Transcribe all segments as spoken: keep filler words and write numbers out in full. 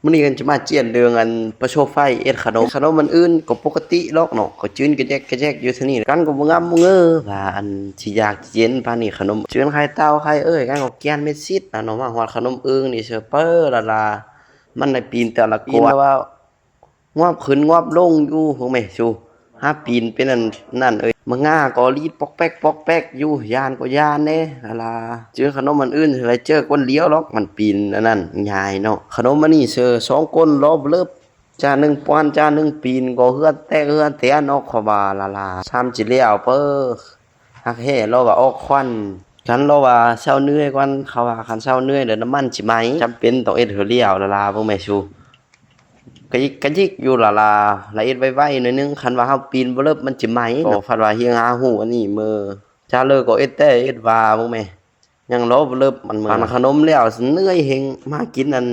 มื้อนี้กันจะมาเจียนเรื่องอันประโชคไฟเอ็ดขนม ขนมมันอื่นก็ปกติลอกเนาะ ก็จื้นกระแจกกระแจกอยู่เท่านี้ กันก็บ่งามบ่เงอว่าอันสิอยากเย็นปานนี้ขนม จื้นไข่เต้าไข่เอ้ย กันก็แกนเม็ดซิดนะเนาะ มาฮอดขนมอึ่งนี่เซอเปอร์ละลา มันได้ปีนแต่ละกวนว่างอบขึ้นงอบลงอยู่พวกแม่สู หาปีนเป็นอันนั่นเอ้ย มาง่าก็รีดปอกแป๊กปอกแป๊กอยู่ ย่านก็ย่านแน่ละลา เจอขนมอันอื่นอะไรเจอคนเดียวหรอก มันปีนอันนั้นง่ายเนาะ ขนมอันนี้เซอสองคนรอบเลิบ จานหนึ่งป้อนจานหนึ่งปีนก็เฮือนแตกเฮือนแตนออกขวาละลา ซ้ำจิแล้วเปอ หักแห่เราว่าออกควัน คันเราว่าเซาเหนื่อยก่อน เขาว่าคันเซาเหนื่อยเดี๋ยวน้ำมันสิไหม จำเป็นต้องเอ็ดเหือเลี้ยวละลาพวกแม่สู กะยิกกะยิกอยู่ละลา ละเอ็ดไวๆหน่อยนึง คันว่าเฮาปีนบ่เลิบมันสิไหม ก็พัดว่าเฮียงหาฮู้อันนี้เมอ จาเลิกก็เอ็ดแต่เอ็ดว่าพวกแม่ ยังรอบ่เลิบมันเมอ ปานขนมแล้วเหนื่อยเฮง มากินอัน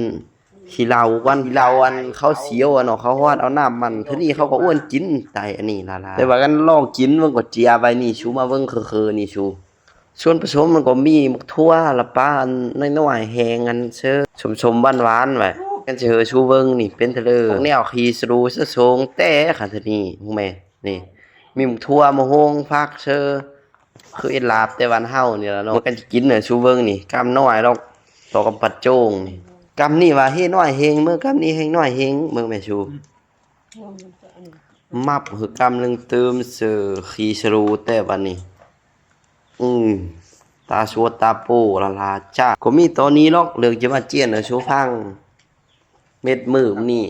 ขี้เหล้าก่อน ขี้เหล้าอันเขาเสียวอะเนาะ เขาฮอดเอาน้ำมัน เทื่อนี้เขาก็อ้วนกิน ตายอันนี้ละลา แต่ว่ากันลองกินมันก็เจียไปนี่สู มาเบิ่งคือๆนี่สู ส่วนผสมมันก็มีหมกถั่วละปาอันน้อยๆแหงอันเซอสมๆหวานๆไว้ กันสิเฮอสูเบิ่งนี่เป็นเทเลอร์ พวกแนวขี้สรูสะโสงแต่ค่ะเทื่อนี้พวกแม่ นี่ มีหมกถั่ว มะฮง ผักเซอ คือเอ็ดลาบแต่บ้านเฮานี่ล่ะเนาะ มันกันสิกินน่ะสูเบิ่งนี่ กำน้อยดอก ต่อกับปัดโจ้งนี่ กำนี่ว่าเฮน้อยเฮง เบิ่งกำนี่เฮงน้อยเฮง เบิ่งแม่สู มับหือกำหนึ่งเติมเซอขี้สรูแต่บัดนี้ อืม ตาสวดตาโปละลาจ้า ก็มีตอนนี้ลอก เรื่องจะมาเจียนน่ะสูฟัง เม็ดมือนี่